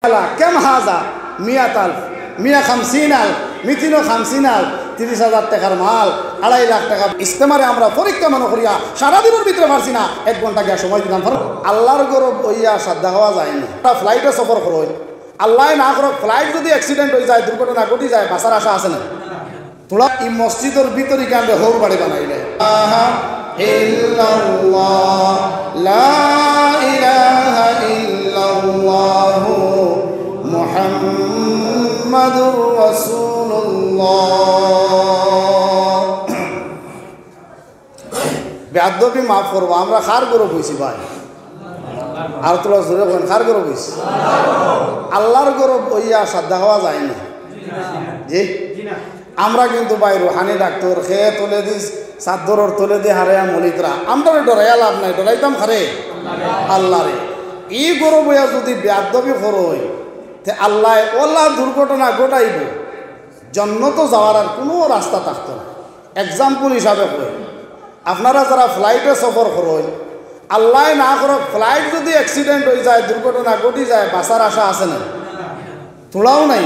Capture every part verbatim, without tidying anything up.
আলা, কাম হাজা? মিয়াত আলফ, মিয়া খামসিন আলফ, মিতিনো খামসিন আলফ, তিরিশ হাজার টেকার মাল, আড়াই লাখ টেকা। ইজতেমারে আমরা পরীক্ষা মনো করিয়া সারা দিনর ভিতরে পারছি না, এক ঘন্টা গিয়া সময় দিতাম পারো। আল্লাহর ঘরো বইয়া সাদ্দা খাওয়া যায়নি। একটা ফ্লাইটে সফর করো, আল্লায় না করুক, ফ্লাইট যদি অ্যাক্সিডেন্ট অই যায়, দুর্ঘটনা ঘটি যায়, বাঁচার আশা আছে না? তোরা ই মসজিদর ভিতরে কেন হৌর বাড়ি বানাইলে? ইল্লাল্লাহ, লা ইলাহা ইল্লাল্লাহ, মুহাম্মাদুর রাসূলুল্লাহ। বেয়াদবি মাফ করবা, আমরা কার ঘরো বইছি ভাই? আর তোরা জোরে বলেন, কার ঘরো বইছি? আল্লাহর ঘরো বইয়া সাদ্দা খাওয়া যায়নি। জি, আমরা কিন্তু ভাই রুহানি ডাক্তার, হে তলেদি, চাদরর তলেদি হারাইয়া মলিতরা। আমরারে ডরাইয়া লাভ নাই, ডরাইতাম কারে? আল্লাহরে। ই ঘরো বইয়া যদি বেয়াদবি করো, তে আল্লায় ওলা দুর্ঘটনা ঘটাইব, জন্নতো যাওয়ার আর কুনু রাস্তা থাকতো না। এক্সাম্পল হিসাবে কই, আপনারা যারা ফ্লাইটে সফর করইন, আল্লায় না করুক, ফ্লাইট যদি অ্যাক্সিডেন্ট অই যায়, দুর্ঘটনা ঘটি যায়, বাঁচার আশা আছে না? থুড়াও নাই,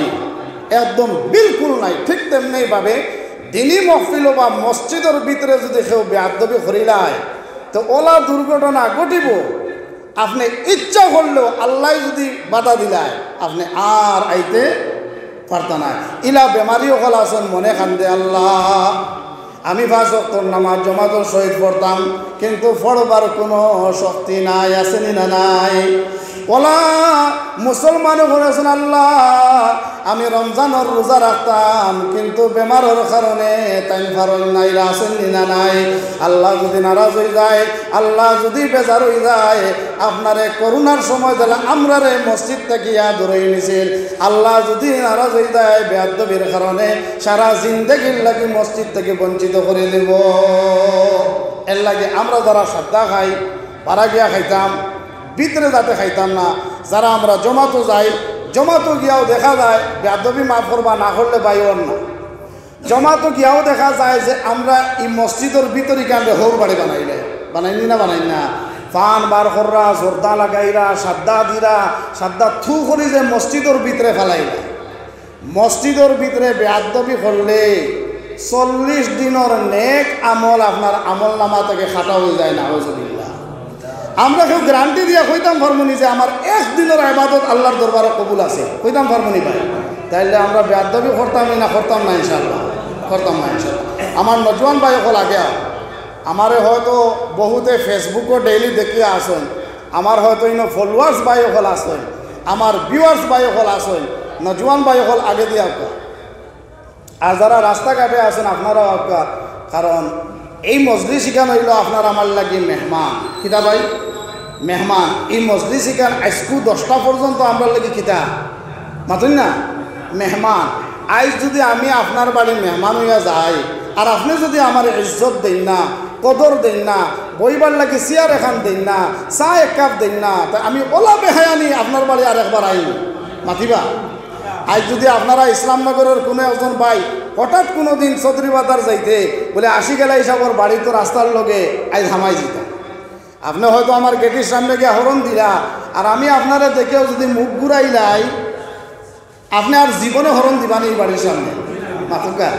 একদম বিলকুল নাই। ঠিক তেমনি ভাবে দিনী মহফিল বা মসজিদর ভিতরে যদি কেউ বেয়াদবি করিলায়, তো ওলা দুর্ঘটনা ঘটিব। আপনে ইচ্ছা করলেও আল্লায় যদি বাধা দিলায়, আপনে আর আইতে পারতা নায়। ইলা বেমারি অকল আছইন, মনে কান্দে, "আল্লাহ, আমি পাঁচ ওয়াক্তর নামাজ জমাতর সহিত পড়তাম, কিন্তু পড়বার কুনু শক্তি নাই, আছেনি না নাই?" ওলা মুসলমান অকল আছইন, "আল্লাহ, আমি রমজানর রোজা রাখতাম, কিন্তু বেমারর কারণে তাইন পারইন না, ইলা আছেনি না নাই?" আল্লাহ যদি নারাজ অই যায়, আল্লাহ যদি বেজার অই যায়, আপনারে করোনার সময় দিলা আমরারে মসজিদ থাকিয়া দূরই নিছিল, আল্লাহ যদি নারাজ অই যায় বেয়াদবির কারণে, সারা জিন্দেগির লাগি মসজিদ থাকি বঞ্চিত করি দিব। এর লাগি আমরা যারা সাদ্দা খাই, বারা গিয়া খাইতাম, ভিতরে যাতে খাইতাম না। যারা আমরা জমাতো যাই, জমাতো গিয়াও দেখা যায় বেয়াদবি মাফ করবা, না করলে বাইর না। জমাতো গিয়াও দেখা যায় যে আমরা ই মসজিদর ভিতরে কেন হৌর বাড়ি বানাইলে, বানাইনি না, বানাই না? পান বার কররা, জর্দা লাগাইরা, সাদ্দা দিরা, সাদ্দা থু করি যে মসজিদর ভিতরে ফালাইলা। মসজিদর ভিতরে বেয়াদবি করলে চল্লিশ দিনর নেক আমল আপনার আমল নামা থাকি কাটা অই যায়, নাউজুবিল্লাহ। আমরা কেউ গ্যারান্টি দিয়া কইতাম পারমুনি যে আমার এক দিনর ইবাদত আল্লাহর দরবারে কবুল আছে, কইতাম পারমুনি ভাই? তাইলে আমরা বেয়াদবি করতামই না, করতাম না ইনশাআল্লাহ, করতাম না ইনশাআল্লাহ। আমার নজওয়ান ভাই অকল আগে আও। আমারে হয়তো বহুতে Facebook-ও ডেইলি দেখিয়া আছইন, আমার হয়তো ইনো ফলোয়ার্স ভাই অকল আছইন, আমার ভিউয়ার্স ভাই অকল আছইন, নজওয়ান ভাই অকল আগে দিয়া আউক্কা। আর যারা রাস্তাঘাটে আছইন আপনারাও আউক্কা, কারণ এই মজলিস ইখান অইলো আপনার আমার লাগি মেহমান। কিতা ভাই? মেহমান। এই মজলিস ইখান আইজকু দশটা পর্যন্ত আমরার লাগি কিতা? মাতইন না? মেহমান। আইজ যদি আমি আপনার বাড়ি মেহমান অইয়া যাই, আর আপনে যদি আমারে ইজ্জত দেইন না, কদর দেইন না, বইবার লাগি চেয়ার এখান দেইন না, চা এক কাপ দেইন না, তে আমি ওলা বেহায়ানি আপনার বাড়ি আর একবার আইমু। মাতিবা? আইজ যদি আপনারা ইসলামনগরর কুনু একজন ভাই হঠাৎ কুনু দিন চৌধুরী বাজার যাইতে বলে আশিক আলী সাবর বাড়ি তো রাস্তার লগে, আইজ হামাই যিতা। আপনে হয়তো আমার গেটির সামনে গিয়া হরন দিলা, আর আমি আপনারে দেখিয়াও যদি মুখ ঘুরাইলাই, আপনে আর জীবনে হরন দিবা নি ই বাড়ির সামনে। মাতুক্কা।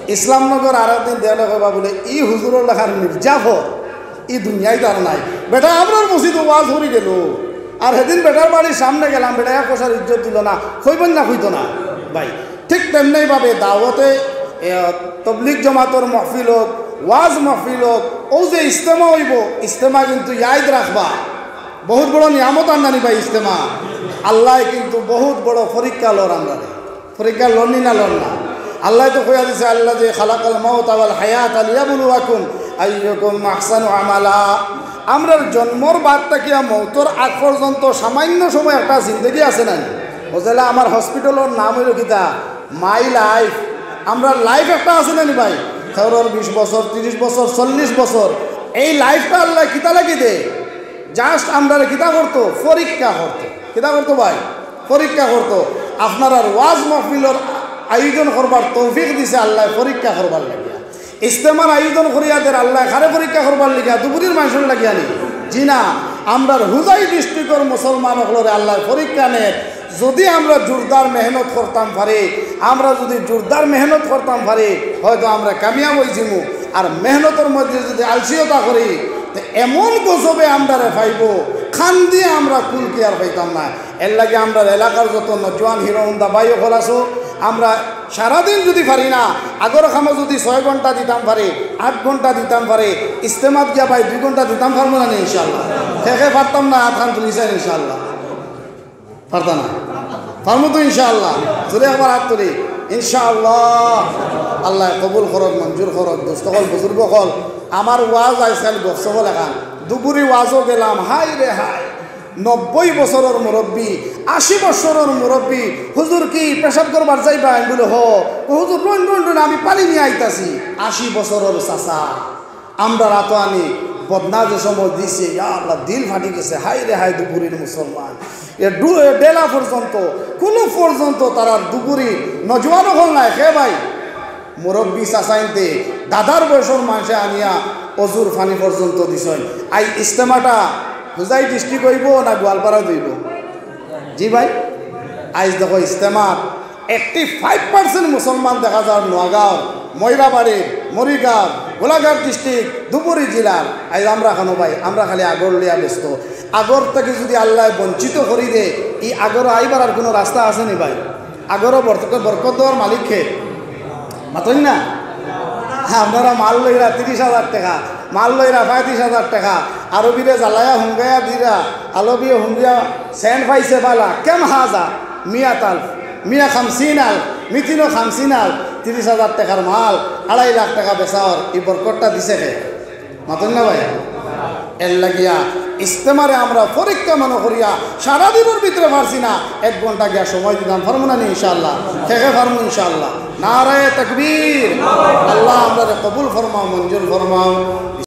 ইসলামনগর আর একদিন দেয়ালে কইবা বলে, "ই হুজুরর লাখান মির্জাফর, ই দুনিয়াত আর নাই।" বেটা, আমরার মসজিদো ওয়াজ করি গেল, আর হেদিন বেটার বাড়ির সামনে গেলাম, বেটা এক পয়সার ইজ্জত দিল না, কইবইন না, কইতো না ভাই। ঠিক তেমনি ভাবে দাওয়াতে, এ, তবলিগ জমাতর মহফিল অউক, ওয়াজ মহফিল অউক, অউ যে ইজতেমা অইবো, ইজতেমা কিন্তু ইয়াদ রাখবা, বহুত বড় নিয়ামত আমরার নি ভাই ইজতেমা। আল্লায় কিন্তু বহুত বড় পরীক্ষা লর আমরারে। পরীক্ষা লর নি না লর না? আল্লায় তো কইয়া দিছে, "আল্লাযী খালাকাল মাউতা ওয়াল হায়াতা লিয়াবলুয়াকুম আইয়ুকুম আহসানু আমালা।" আমরার জন্মর বাদ থাকিয়া মউতর আগ পর্যন্ত সামান্য সময় একটা জিন্দেগি আছে না নি? অউ যেলা আমার হসপিটালর নাম অইলো কিতা? My life। আমরার life একটা আছে না নি ভাই? কেউরর বিশ বছর, তিরিশ বছর, চল্লিশ বছর। এই life-টা আল্লায় কিতা লাগি দে? Just আমরারে কিতা করতো? পরীক্ষা করতো। কিতা করতো ভাই? পরীক্ষা করতো। আপনারার ওয়াজ মহফিলর আয়োজন করবার তৌফিক দিছে আল্লায় পরীক্ষা করবার লাগিয়া। ইজতেমার আয়োজন করিয়া দের আল্লায় কারে পরীক্ষা করবার লাগিয়া? ধুবুরির মানষর লাগিয়া নি? জি না, আমরার হুজাই ডিস্ট্রিক্টর মুসলমান অকলরে আল্লায় পরীক্ষা নের। যদি আমরা জোরদার মেহনত করতাম পারি, আমরা যদি জোরদার মেহনত করতাম পারি, হয়তো আমরা কামিয়াব অইযিমু। আর মেহনতর মধ্যে যদি আলসিয়তা করি, তে এমন গজবে আমরারে পাইবো, কান্দিয়া আমরা কুল কিয়ার পাইতাম না। এরলাগি আমরার এলাকার যত নওজোয়ান Hero Honda ভাই অকল আছো, আমরা সারাদিন যদি পারি না, আগর কামো যদি ছয় ঘন্টা দিতাম পারি, আট ঘন্টা দিতাম পারি, ইজতেমাত গিয়া ভাই দুই ঘন্টা দিতাম পারমু না নি ইনশাআল্লাহ? কে কে পারতাম না, আত খান তুলিছইন ইনশাআল্লাহ। পারতা না? পারমু তো ইনশাআল্লাহ। জোরে একবার আত তুলি। ইনশাআল্লাহ। আল্লায় কবুল করউক, মঞ্জুর করউক। দোস্ত অকল, বুজুর্গ অকল, আমার ওয়াজ আইজকাইল গফসফ লাখান। দুপুরি ওয়াজো গেলাম, হায় রে হায়, নব্বই বছরর মুরব্বি, আশি বছরর মুরব্বি, "হুজুর, কি পেশাব করবার যাইবা?" আমি বলি, "হ।" কয়, "হুজুর, রইন, রইন, রইন, আমি পানি নিয়া আইতাছি।" আশি বছরর চাচা। আমরার আতো আনি বদনা যে সময় দিছে, ইয়া আল্লাহ, দিল ফাটি গেছে, হায় রে হায়, দুপুরির মুসলমান। এ ডু-, এ ডেলা পর্যন্ত, কুলুপ পর্যন্ত তারার দুপুরি নওজোয়ান অকল নাই, কে ভাই? মুরব্বি চাচাইন্তে, দাদার বয়সর মানষে আনিয়া অজুর পানি পর্যন্ত দিছইন। আইজ ইজতেমাটা হোজাই district অইবো না গোয়ালপাড়াত অইবো? জি ভাই, আইজ দেখো ইজতেমাত eighty five percent মুসলমান দেখা যার নোয়াগাঁওর, ময়রাবাড়ির, মরিগাঁওর, গোলাঘাট district, ধুবুরী জেলার। আইজ আমরা কেনো ভাই, আমরা খালি আগর লইয়া ব্যস্ত। আগর থাকি যদি আল্লায় বঞ্চিত করি দে, ই আগর আইবার আর কুনু রাস্তা আছে নি ভাই? আগরও বরকত, বরকত দেওয়ার মালিক কে? মাতইন না? আপনারা মাল লইরা তিরিশ হাজার টেকা, মাল লইরা পঁয়ত্রিশ হাজার টেকা, আরবিরে জ্বালাইয়া হুঙ্গাইয়া দিরা, আরবিয়ে হুঙ্গিয়া সেন্ট পাইছে বালা, কেম হাজা? মিয়াত আলফ, মিয়া খামসিন আলফ, মিতিনো খামসিন আলফ, তিরিশ হাজার টেকার মাল, আড়াই লাখ টেকা বেচা অর, ই বরকতটা দিছে কে? মাতইন না ভাই? এরলাগিয়া ইজতেমারে আমরা পরীক্ষা মনো করিয়া সারা দিনর ভিতরে পারছি না, এক ঘন্টা গিয়া সময় দিতাম, পারমু না নি ইনশাআল্লাহ? কে কে পারমু ইনশাআল্লাহ? নারায়ে তাকবীর। আল্লাহ আমরারে কবুল ফরমাও, মঞ্জুর ফরমাও।